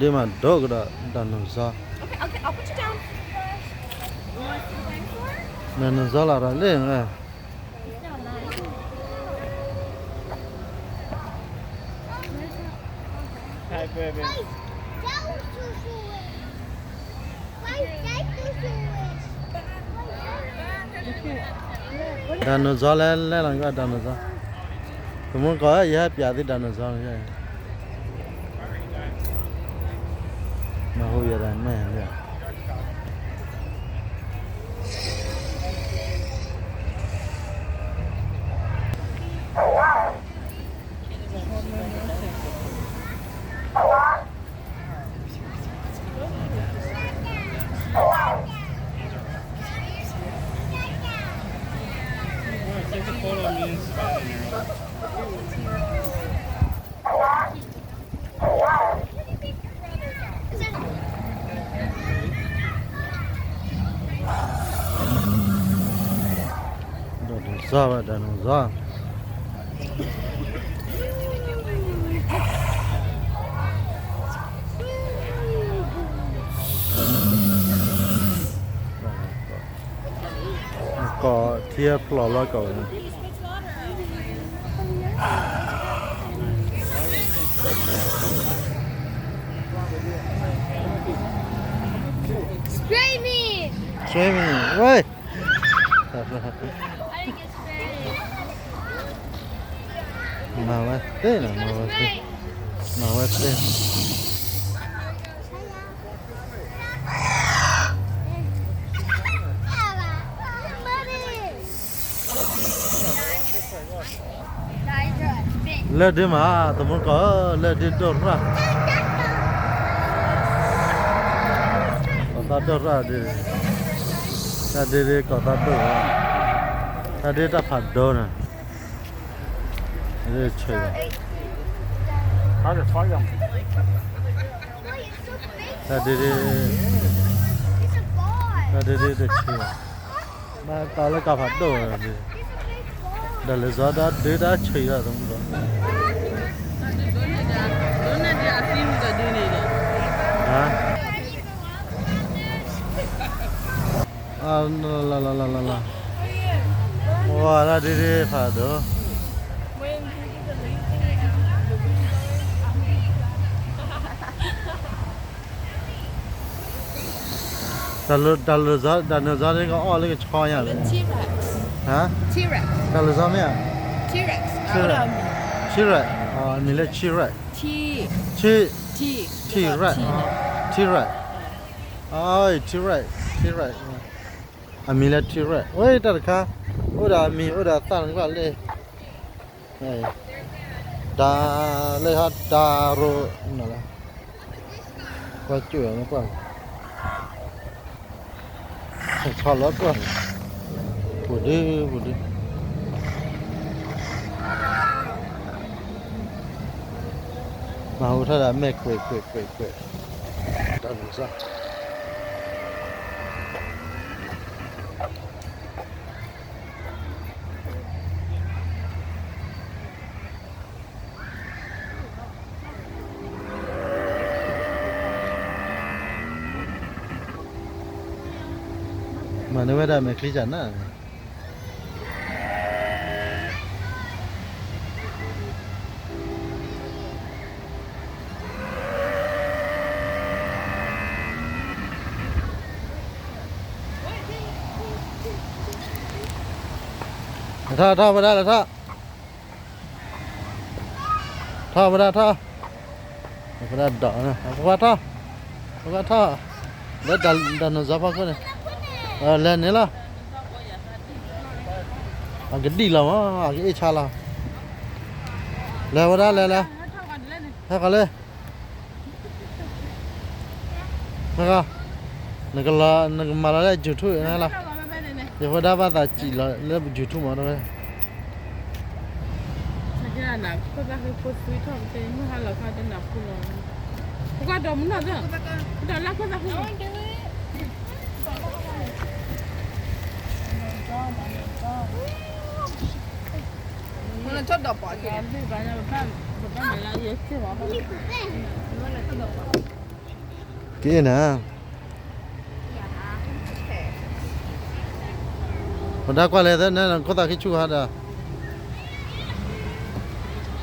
ဒ့မးဒိၣ်ကဒီး dinosaur, dinosaur လီၤရၤလံ. dinosaur လဲၤလဲၤလီၤ dinosaur, သမူကီၢ် ယဟဲပၠးသု dinosaur မ့ၢ်ဟူယဲဒၣ်မဲာ် dinosaur ဝဲ dinosaur, ကီၢ်ထံဖျိးလီၤကီၢ်ဝဲ Spray me! Spray me! ဝဲ မၤဝဲသ့နီၤ မၤဝဲသ့, မၤဝဲသ့. လၢဒ့မး သမူကီၢ်ဧၢ, လၢဒ့ဒိၣ်ရၣ်, ကီၢ်သးဒိၣ်ရၣ်ဒ့, တၢ်ဒ့ဒ့ကီၢ်သးဒိၣ်ရၣ်, တၢ်ဒ့တၢ်ဖးဒိၣ်န့ၣ်, ဆၢ, တၢ်ဒ့ဒ့, တၢ်ဒ့ဒ့တဆၢဘၣ်, ဘၣ်တီလၢကီၢ်ဖးဒိၣ်ဝဲ, ဒီးလၢစီၤတၢ်ဒ့တၢ်ဆၢအံၤလီၤ သမူကီၢ်, လၢလၢလၢလၢလၢ, ဝဲဒၣ်ဒ့ဒ့ဖးဒိၣ်, တၢ်လၢ, တၢ်လၢ, တၢ်လၢစီၤန့ၣ်ကအီၣ်လၢကဆီညါလဲၣ်, ဟါ, တၢ်လၢစီၤမ့ၢ်ဧါ, T-Rex, အမံၤလၢ T-Rex, T-Rex, T-Rex, T-Rex, T-Rex, အမံၤလၢ T-Rex ဝဲတၢ်တခါ, အိၣ်ဒီးအမံၤ အိၣ်ဒီးအသၣ်န့ၣ်ကွၢ်လၢ တၢ်လၢဟီတၢ်ရိၣ်နီၤလီၤ, ကွၢ်ကၠိၣ်ယၤမ့ၢ်ကွၢ်, ဆီလီၤကွၢ်, ပူၤဒု ပူၤဒု, မၤဟူထီၣ်ဒၣ်မဲာ်ကွဲးကွဲးကွဲးကွဲး, တၢ်လၢစီၤ မၤန့ၢ်ဝဲဒၣ်မဲာ်ချံကနၣ်န့ၣ်, ထီၣ်ထီၣ်ဝဲဒၣ်လၢထီၣ်, ထီၣ်ဝဲဒၣ်ထီၣ်, ဝဲဒၣ်ဒီး, ပှၤထီၣ်, ပှၤထီၣ်, လၢ dinosaur ဖီခိၣ်န့ၣ်, လဲၤန့ၣ်လီၤ, အကဒံၣ်လီၤမး အကအ့ၣ်ဆါလီၤ, လဲၤဝဲဒၣ်လဲၤလဲၤ, ဟဲဃီၤလၢ နက, နကမၤလီၤလၢ YouTube န့ၣ်လီၤ, ယဖိဒါဘၣ်သးစံးလီၤလၢ YouTube မး တဝဲ, မ့ၢ်လၢထီၣ်ဒီးပှၤက့ၤ, ပဘၣ်မၤလၢယဲၢ်က့ၤဝဲ, မ့ၢ်လၢထီၣ်ဒီးပှၤ က့နၤ, ပဒါကွၢ်လဲၤသၢနၤ ခိၣ်သးခံဆူၣ်ဟးဒီး